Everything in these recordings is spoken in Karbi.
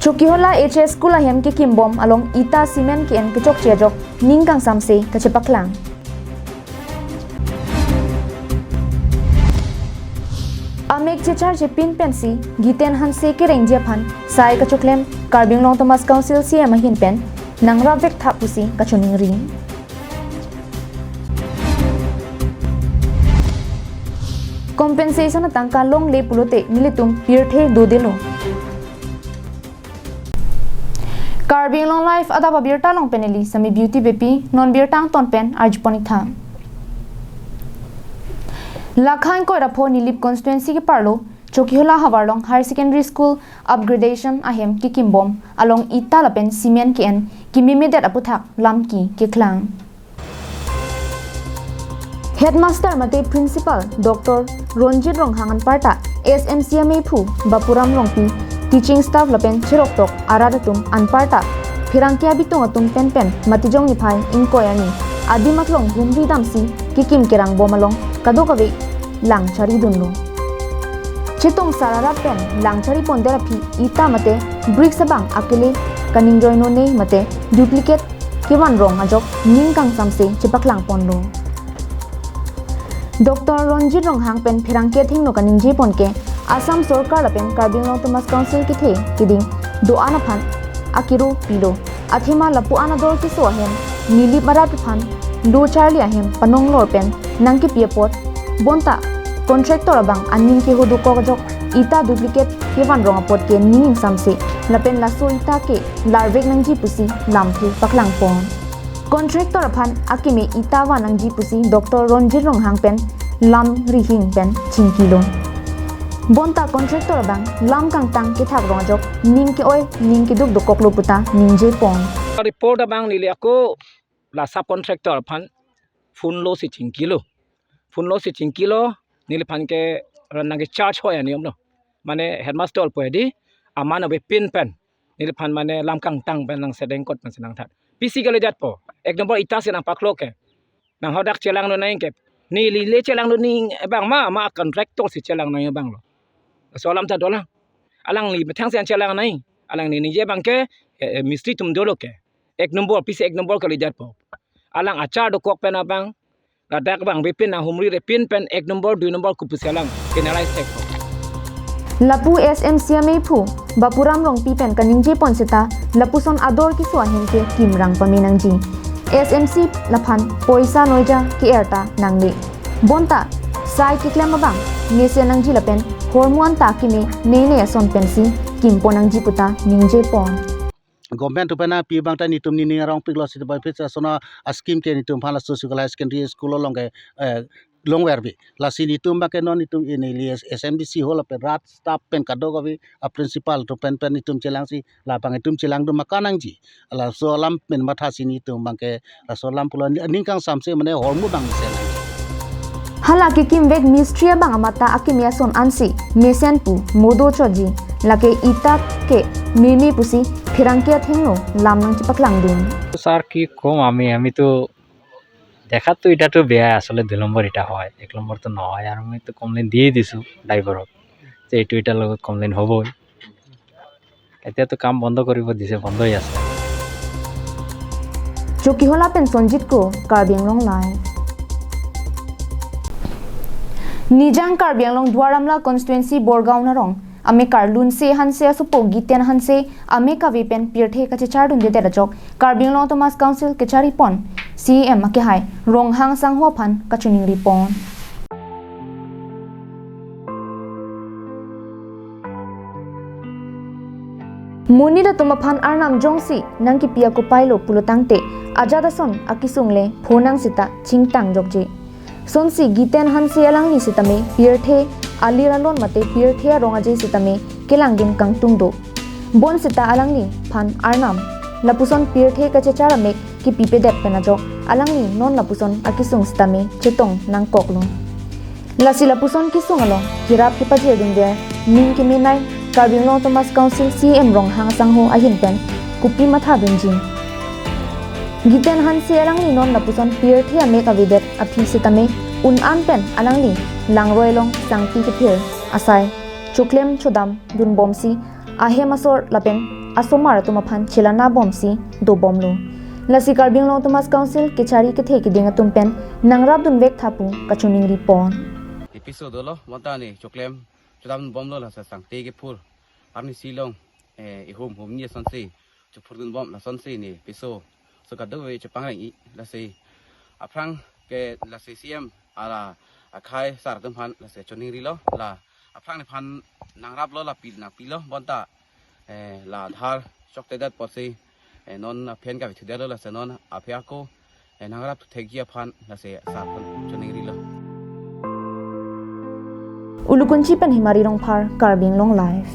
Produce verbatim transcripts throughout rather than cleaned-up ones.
Chokihola H S School ahem kekimbom along ita cement ke-en kechokche ajok ning kangsamse kachepaklang. Amek checharje pin pensi Giten Hanse kerengji aphan sai kachoklem Karbi Anglong Autonomous Council C E M ahin pen nangrapvek tha pusi kachoningri. Compensation atangka longle pulote nelitum pirthe dodelo. Karbi Anglong Live adap abirta along pen neli Sami Beauty Beypi, non birta angton pen arjupon-ik tha. Lakha ingkoi ra pho Nilip constituency keparlo Chokihola havar along Higher Secondary School upgradation ahem kekimbom along ita lapen cement ke-en kememedet aputhak lamki keklang. Headmaster mate Principal Doctor Ronjit Ronghang anparta S M C amephu Bapuram Rongpi, teaching staff lapen cheroktok arat atum anparta pherangke abitung atum penpen Matijong niphai ingkoi arni adim aklong humri damsi kekim kerangbom along kadokave langchari dunlo. Chetong sar arat pen langchari pondet aphi ita mate bricks abang akele kaningjoinone mate duplicate kevan rong ajok ning kangsamse chepaklang ponlo. Doctor Ronjit Ronghang pen pherangke athengno kaningjepon ke Assam Sorkar lapen Karbi Anglong Autonomous Council kethe keding do-an aphan akiro pilo. Athema lapu-an ador keso ahem Nilip arat aphan lo charli ahem panonglor pen nangkepi apot bonta contractor abang aning keho dokok ajok ita duplicate kevan rong apot ke ning ingsamse lapen laso ita ke larvek nangji pusi lamthe paklang pon. Contractor aphan akeme ita van nangji pusi Doctor Ronjit Ronghang pen lam rihing pen chingkilo. Bonta contractor abang lam kangtang kethak rong ajok ning ke-oi ning keduk dokoklo puta ningjepon. Report abang neli ako la sub contractor aphan phone lo si chingkilo. Phone lo si chingkilo, neliphan ke ran nangkecharge hoi ani omlo. Mane headmaster pu hedi, aman ave pin pen neliphan mane lam kangtang pen nangsedeng kot pen si nangthat. Pisi kali jatpo, ek number ita si nangpaklo ke. Nang hadak chelang lo nai ke. Neli le chelang lo ning abang ma, ma contractor si chelang nai abang lo. So alam ta dolang. Alangli methang si an chelang nai. Alangli ningje abang ke, eh, eh, mistri atum dolo ke. Ek number, pisi ek number kali jatpo. Alang achar dokok pen abang, ladak abang ave pin, nang humri ave pin pen ek number, dui number kopusi alang penalize thekpo. Lapu S M C amephu Bapuram Rongpi pen kaningjepon seta lapuson ador keso ahem ke kimrang pame nangji. S M C laphan poisa noija ke-er ta nangne. Bonta sai keklem abang mesen nangji lapen hormu anta keme nene ason pensi kimpon nangji puta ningjepon. Government atum pen nangpi abang ta netum nening arong piklo si bai phit asona a-scheme ke netum aphan laso Chokihola Higher Secondary School along ke, eh, longverbi. Lasi netum abang ke non netum neli S M D C hall pen rat staff pen kadokave a-principal atum penpen netum chelangsi labang netum chelangdun ma kanangji. Laso alam pen mathasi netum abang ke laso alam pulo ning kangsamse mane hormu abang mesen. Hala kekimvek mistri abang amata akeme ason ansi mesen pu modo choji, lake ita ke meme pusi pherangke athengno lam nangchepaklangdun. Sir, কি কম আমি, আমি তো দেখাত তো এটা তো বেয়া, আসলে দুই নম্বর এটা হয়, এক নম্বর তো নয়, আর আমি তো কমপ্লেইন দিয়ে দিছো ড্ৰাইভাৰক যে এইটো এটাৰ লগত কমপ্লেইন হ'বই। এতিয়াতো কাম বন্ধ কৰিব দিছে, বন্ধ হৈ আছে। Chokihola pen Sonjit Kro, Karbi Anglong Live. Nijang Karbi Anglong Duar Amla constituency Borgaon arong amekar Lunse Hanse asopo Giten Hanse amek ave pen pirthe kachechardundedet ajok Karbi Anglong Autonomous Council kecharipon C E M akehai Ronghang Sangho aphan kachoningripon. Monit atum aphan arnam jongsi nangkipi akopai lo pulotangte ajat ason akesung le phonang seta chingtang jokje. Sonsi Giten Hanse alangli sitame pirthe alir alon mate pirthe arong aje sitame kelangdun kangtung do. Bonseta alangliphan arnam lapuson pirthe kachechar amek kipipedet pen ajok alangli non lapuson akesung sitame chetong nangkoklo. Lasi lapuson kesung along kerap kepajirdunver ning kemenei Karbi Anglong Autonomous Council C E M Ronghang Sangho ahin pen kopi mathadunji. Giten Hanse alangli non lapuson pirthe amek avedet aphi sitame un-an pen alangli langroi along sangpi kethir asai choklem chodam dunbomsi ahem asor lapen asomar atum aphan chelana bomsi dobomlo. Lasi Karbi Anglong Autonomous Council kechari kethe kiding atum pen nangrapdunvek tha pu kachiningri pon. Episode dolo, bonta ne choklem chodam bomlo, lasi sangte kephur arni si along, eh, ihum humni asonsi chophurdun bom, lasonsi ne piso so kadokave chepangreng-i. Lasi aphrang ke lasi C M hala akhai sar atum aphan lasi chiningrilo, la aphrang nephan nangraplo, la pil nangpilo, bonta, eh, la dhar choktedet apotsi, eh, non aphen kave thudetlo, lasi non aphi ako, eh, nangrap thekji aphan lasi sar aphan chiningrilo. Ulukunchi pen Himari Rongphar, Karbi Anglong Live.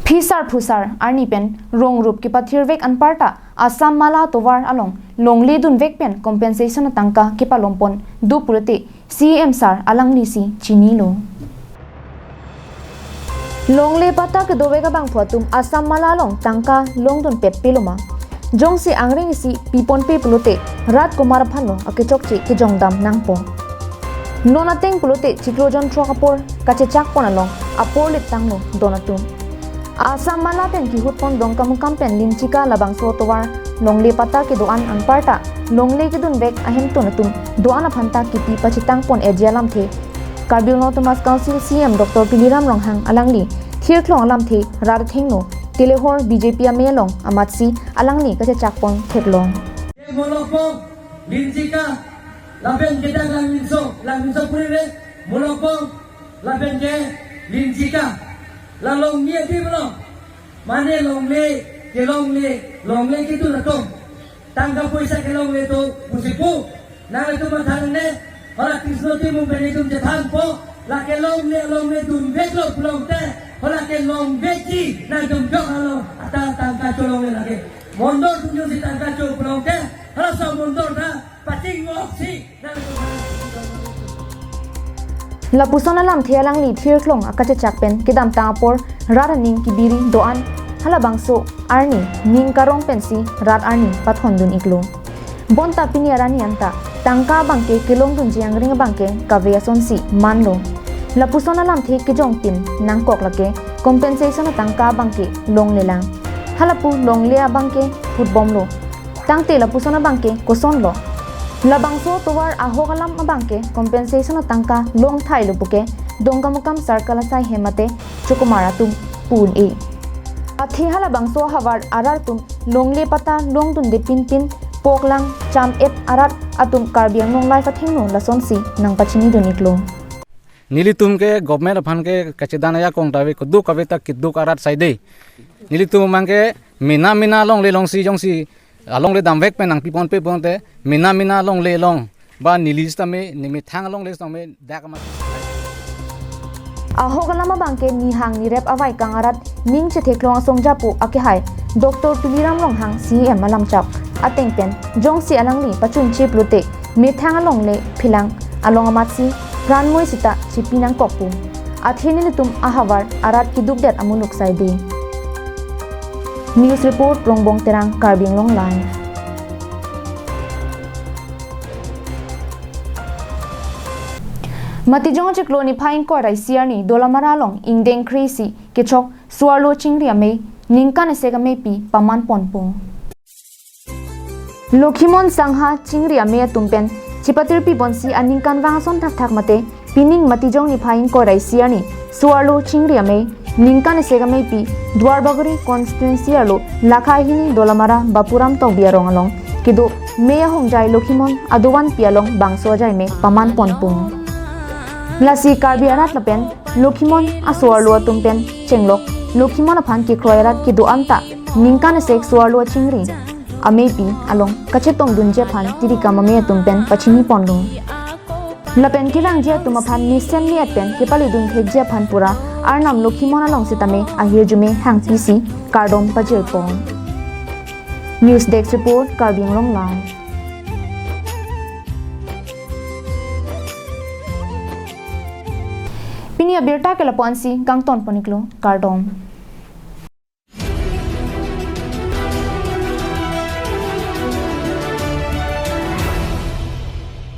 Phisar phusar arni pen rongrup kepathirvek anparta Assam Mala tovar along longle dunvek pen compensation atangka kepalompon do pulote C M sar alanglisi chinilo. Longle patta kedovek abangphu atum Assam Mala along tangka longdunpet peloma? Jongsi angreng isi piponpe pulote rat komat aphanlo akechokche kejongdam nangpo? Non ateng pulote chiklo jon throk apor kachechakpon along apor lit tanglo don atum. Assam Mala pen kihutpon Dongkamukam pen Linchika labangso tovar longle patta kedo-an anparta longle kedunvek ahemtun atum do-an aphanta kipi pachetangpon-etji alamthe Karbi Anglong Autonomous Council C M Doctor Tuliram Ronghang alangli thirklong alamthe rat athengno telehor B J P amei along amatsi alangli kachechakpon theklong. Molokpong, Linchika, lapen kedak Langminso, Langminso puri re, Molokpong, lapen ke Linchika. La longle di belong. Mane longle, kelongle, longle kedun atum. Tangka poisa kelongle do pusi pu. Nangtum matha nangne, hala Krisno Timung pen itum chethanpo, la kelongle, longle dunveklo pulote, hala kelongvekji, nangtum jok halo, ata tangka cholongle lake. Mondol atum jongsi tangka cho pulote, hala so mondol ta pachingvoksi. Lapuson alamthe alangli thirklong akachechak pen kedamtang apor rat aning kebiri do-an, halabangso arni ning karong pensi rat arni pathondun-iklo. Bonta pini arni anta tangka abangke kelongdunji angreng abangke kave asonsi manlo. Lapuson alamthe kejongpin nangkok lake compensation atangka abangke longlelang. Halapu longle abangke phutbomlo. Tangte lapuson abangke kosonlo? Labangso tovar ahok alam abangke compensation atangka longthailo puke Dongkamukam circle asai hem mate chokomar atum pu un-e. Athe halabangso ahavar arat atum longle patta longdunde pinpin poklang cham-et arat atum Karbi Anglong Live athengno lasonsi nangpachinidun-iklo. Nelitum ke government aphan ke kachedan ajakong ta ave, keduk kave ta keduk arat saide. Nelitum abangke mena mena longle longsi jongsi alongle damvek pen nangpiponpe pulote mena mena longle long ba neli sitame nemethang alongle sitame dak ma. Ahok alam abangke nihang nirep avaikang arat ning chetheklong asong japo akehai Doctor Tuliram Ronghang C M alamchak ateng pen jongsi alangli pachunche pulote methang alongle philang along amatsi pranmoi sita chipi nangkok pu. Athe nelitum ahavar arat kedukdet amonit saide. News report, Rongbong Terang, Karbi Anglong Live. Matijong chiklo niphai ingkoi ra isi arni Dolamara along ingdeng kre-isi kechok so-arlo chingri amei ningkan esek ameipi pamanponpo. Lokhimon Sangha chingri amei atum pen chipatirpi ponsi aningkanvang ason thakthak mate pining matijong niphai ingkoi ra isi arni so-arlo chingri amei ningkan esek ameipi Duarbagori constituency arlo lakha hini Dolamara Bapuram Tokbi arong along kedo mei ahongjai Lokhimon adovanpi along bangso ajaimei pamanponpo. Lasi Karbi arat lapen Lokhimon aso-arlo atum pen chenglok Lokhimon aphan kekroi arat kedo-an ta ningkan esek so-arlo chingri ameipi along kachetongdunji aphan tirikam amei atum pen pachiniponlo. Lapen kevangji atum aphan mesen me-et pen kepalidun thekji aphan pura Arnam Lokhimon along sitame ahirjume hangpisi kardom pajirpon. News Desk Report, Karbi Anglong Live. Pini abirta ke lapu-ansi kangtonpon-iklo, kardom.